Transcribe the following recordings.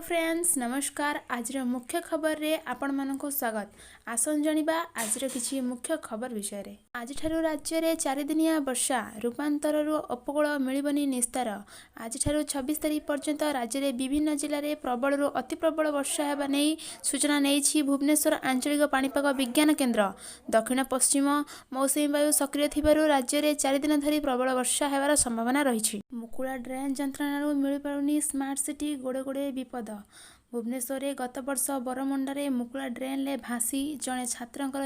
Friends, ନମସ୍କାର। ଆଜିର ମୁଖ୍ୟ ଖବରରେ ଆପଣମାନଙ୍କୁ ସ୍ୱାଗତ। ଆସନ୍ତୁ ଜାଣିବା ଆଜିର କିଛି ମୁଖ୍ୟ ଖବର ବିଷୟରେ। ଆଜିଠାରୁ ରାଜ୍ୟରେ 4 ଦିନିଆ ବର୍ଷା, ରୂପାନ୍ତରରୁ ଉପକୂଳ ମିଳିବନି ନିସ୍ତାର। ଆଜିଠାରୁ 26 ତାରିଖ ପର୍ଯ୍ୟନ୍ତ ରାଜ୍ୟରେ ବିଭିନ୍ନ ଜିଲ୍ଲାରେ ପ୍ରବଳରୁ ଅତି ପ୍ରବଳ ବର୍ଷା ହେବା ନେଇ ସୂଚନା ଦେଇଛି ଭୁବନେଶ୍ୱର ଆଞ୍ଚଳିକ ପାଣିପାଗ ବିଜ୍ଞାନ କେନ୍ଦ୍ର। ଦକ୍ଷିଣ ପଶ୍ଚିମ ମୌସୁମୀ ବାୟୁ ସକ୍ରିୟ ଥିବାରୁ ରାଜ୍ୟରେ 4 ଦିନ ଧରି ପ୍ରବଳ ବର୍ଷା ହେବାର ସମ୍ଭାବନା ରହିଛି। ମୁକୁଳା ଡ୍ରେନ୍ ଯନ୍ତ୍ରଣାରୁ ମିଳିପାରୁନି ସ୍ମାର୍ଟ ସିଟି, ଗୋଡ଼େ ଗୋଡ଼େ ବିପଦ। ଭୁବନେଶ୍ୱରରେ ଗତବର୍ଷ ବରମୁଣ୍ଡାରେ ମୁକୁଳା ଡ୍ରେନ୍ରେ ଭାସି ଜଣେ ଛାତ୍ରଙ୍କର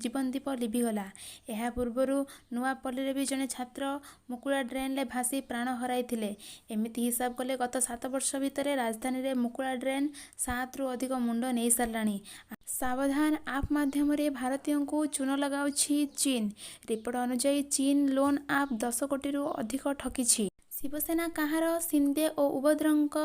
ଜୀବନଦୀପ ଲିଭିଗଲା। ଏହା ପୂର୍ବରୁ ନୂଆପଲ୍ଲୀରେ ବି ଜଣେ ଛାତ୍ର ମୁକୁଳା ଡ୍ରେନ୍ରେ ଭାସି ପ୍ରାଣ ହରାଇଥିଲେ। ଏମିତି ହିସାବ କଲେ ଗତ 7 ବର୍ଷ ଭିତରେ ରାଜଧାନୀରେ ମୁକୁଳା ଡ୍ରେନ୍ ସାତରୁ ଅଧିକ ମୁଣ୍ଡ ନେଇସାରିଲାଣି। ସାବଧାନ! ଆପ୍ ମାଧ୍ୟମରେ ଭାରତୀୟଙ୍କୁ ଚୂନ ଲଗାଉଛି ଚୀନ। ରିପୋର୍ଟ ଅନୁଯାୟୀ, ଚୀନ ଲୋନ୍ ଆପ୍ 10 କୋଟିରୁ ଅଧିକ ଠକିଛି। ଶିବସେନା କାହାର? ସିନ୍ଦେ ଓ ଉଦ୍ଧବଙ୍କ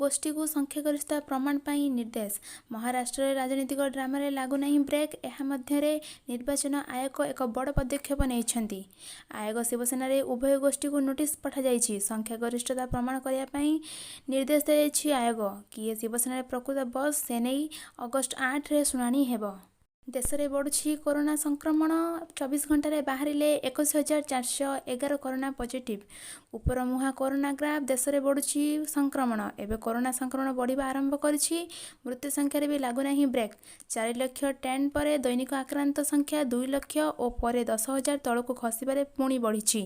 ଗୋଷ୍ଠୀକୁ ସଂଖ୍ୟାଗରିଷ୍ଠତା ପ୍ରମାଣ ପାଇଁ ନିର୍ଦ୍ଦେଶ। ମହାରାଷ୍ଟ୍ରରେ ରାଜନୈତିକ ଡ୍ରାମାରେ ଲାଗୁନାହିଁ ବ୍ରେକ୍। ଏହା ମଧ୍ୟରେ ନିର୍ବାଚନ ଆୟୋଗ ଏକ ବଡ଼ ପଦକ୍ଷେପ ନେଇଛନ୍ତି। ଆୟୋଗ ଶିବସେନାର ଉଭୟ ଗୋଷ୍ଠୀକୁ ନୋଟିସ ପଠାଇଛି। ସଂଖ୍ୟାଗରିଷ୍ଠତା ପ୍ରମାଣ କରିବା ପାଇଁ ନିର୍ଦ୍ଦେଶ ଦେଇଛି ଆୟୋଗ। କିଏ ଶିବସେନାର ପ୍ରକୃତ ବସ୍, ସେନେଇ ଅଗଷ୍ଟ 8ରେ ଶୁଣାଣି ହେବ। ଦେଶରେ ବଢ଼ୁଛି କରୋନା ସଂକ୍ରମଣ। 24 ଘଣ୍ଟାରେ ବାହାରିଲେ 21,411 କରୋନା ପଜିଟିଭ୍। ଉପରମୁହାଁ କରୋନା ଗ୍ରାଫ୍। ଦେଶରେ ବଢ଼ୁଛି ସଂକ୍ରମଣ। ଏବେ କରୋନା ସଂକ୍ରମଣ ବଢ଼ିବା ଆରମ୍ଭ କରିଛି। ମୃତ୍ୟୁ ସଂଖ୍ୟାରେ ବି ଲାଗୁନାହିଁ ବ୍ରେକ୍। 4 ଲକ୍ଷ ଟ୍ରେଣ୍ଡ ପରେ ଦୈନିକ ଆକ୍ରାନ୍ତ ସଂଖ୍ୟା 2 ଲକ୍ଷ ଓ ପରେ 10,000 ତଳକୁ ଖସିବାରେ ପୁଣି ବଢ଼ିଛି।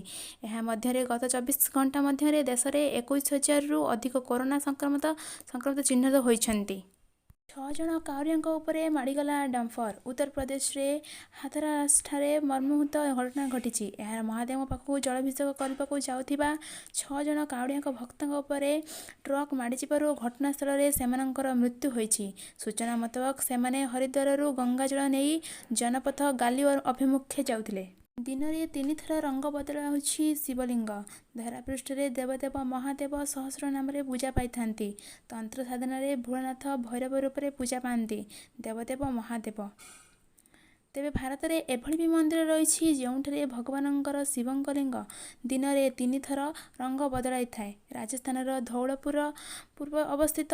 ଏହା ମଧ୍ୟରେ ଗତ 24 ଘଣ୍ଟା ମଧ୍ୟରେ ଦେଶରେ 21,000ରୁ ଅଧିକ କରୋନା ସଂକ୍ରମିତ ସଂକ୍ରମିତ ଚିହ୍ନଟ ହୋଇଛନ୍ତି। ଛଅ ଜଣ କାଉରିଆଙ୍କ ଉପରେ ମାଡ଼ିଗଲା ଡମ୍ପର। ଉତ୍ତରପ୍ରଦେଶରେ ହାଥରାସଠାରେ ମର୍ମନ୍ତୁଦ ଘଟଣା ଘଟିଛି। ଏହା ମହାଦେବଙ୍କ ପାଖକୁ ଜଳାଭିଷେକ କରିବାକୁ ଯାଉଥିବା ଛଅ ଜଣ କାଉଡ଼ିଆ ଭକ୍ତଙ୍କ ଉପରେ ଟ୍ରକ୍ ମାଡ଼ିଯିବାରୁ ଘଟଣାସ୍ଥଳରେ ସେମାନଙ୍କର ମୃତ୍ୟୁ ହୋଇଛି। ସୂଚନା ମୁତାବକ, ସେମାନେ ହରିଦ୍ୱାରରୁ ଗଙ୍ଗାଜଳ ନେଇ ଜନପଦ ଗାଲିଓ ଅଭିମୁଖେ ଯାଉଥିଲେ। ଦିନରେ ତିନିଥର ରଙ୍ଗ ବଦଳାଉଛି ଶିବଲିଙ୍ଗ। ଧରାପୃଷ୍ଠରେ ଦେବଦେବ ମହାଦେବ ସହସ୍ର ନାମରେ ପୂଜା ପାଇଥାନ୍ତି। ତନ୍ତ୍ର ସାଧନାରେ ଭୋଳାନାଥ ଭୈରବ ରୂପରେ ପୂଜା ପାଆନ୍ତି ଦେବଦେବ ମହାଦେବ। ତେବେ ଭାରତରେ ଏଭଳି ବି ମନ୍ଦିର ରହିଛି, ଯେଉଁଠାରେ ଭଗବାନଙ୍କର ଶିବଙ୍କ ଲିଙ୍ଗ ଦିନରେ ତିନିଥର ରଙ୍ଗ ବଦଳାଇଥାଏ। ରାଜସ୍ଥାନର ଧୌଳପୁର ପୂର୍ବ ଅବସ୍ଥିତ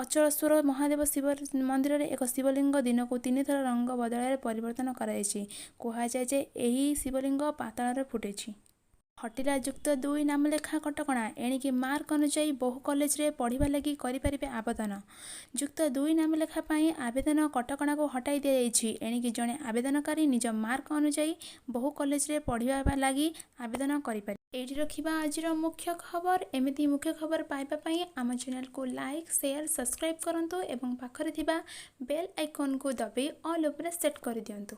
ଅଚଳେଶ୍ୱର ମହାଦେବ ଶିବ ମନ୍ଦିରରେ ଏକ ଶିବଲିଙ୍ଗ ଦିନକୁ ତିନିଥର ରଙ୍ଗ ବଦଳାଇ ପରିବର୍ତ୍ତନ କରାଯାଇଛି। କୁହାଯାଏ ଯେ ଏହି ଶିବଲିଙ୍ଗ ପାତାଳରେ ଫୁଟିଛି। ହଟିଲା ଯୁକ୍ତ 2 ନାମଲେଖା କଟକଣା। ଏଣିକି ମାର୍କ ଅନୁଯାୟୀ ବହୁ କଲେଜରେ ପଢ଼ିବା ଲାଗି କରିପାରିବେ ଆବେଦନ। ଯୁକ୍ତ 2 ନାମଲେଖା ପାଇଁ ଆବେଦନ କଟକଣାକୁ ହଟାଇ ଦିଆଯାଇଛି। ଏଣିକି ଜଣେ ଆବେଦନକାରୀ ନିଜ ମାର୍କ ଅନୁଯାୟୀ ବହୁ କଲେଜରେ ପଢ଼ିବା ଲାଗି ଆବେଦନ କରିପାରିବେ। ଏଇଠି ରଖିବା ଆଜିର ମୁଖ୍ୟ ଖବର। ଏମିତି ମୁଖ୍ୟ ଖବର ପାଇବା ପାଇଁ ଆମ ଚ୍ୟାନେଲକୁ ଲାଇକ୍, ସେୟାର, ସବସ୍କ୍ରାଇବ୍ କରନ୍ତୁ ଏବଂ ପାଖରେ ଥିବା ବେଲ୍ ଆଇକନ୍କୁ ଦବାଇ ଅଲ୍ ଉପରେ ସେଟ୍ କରିଦିଅନ୍ତୁ।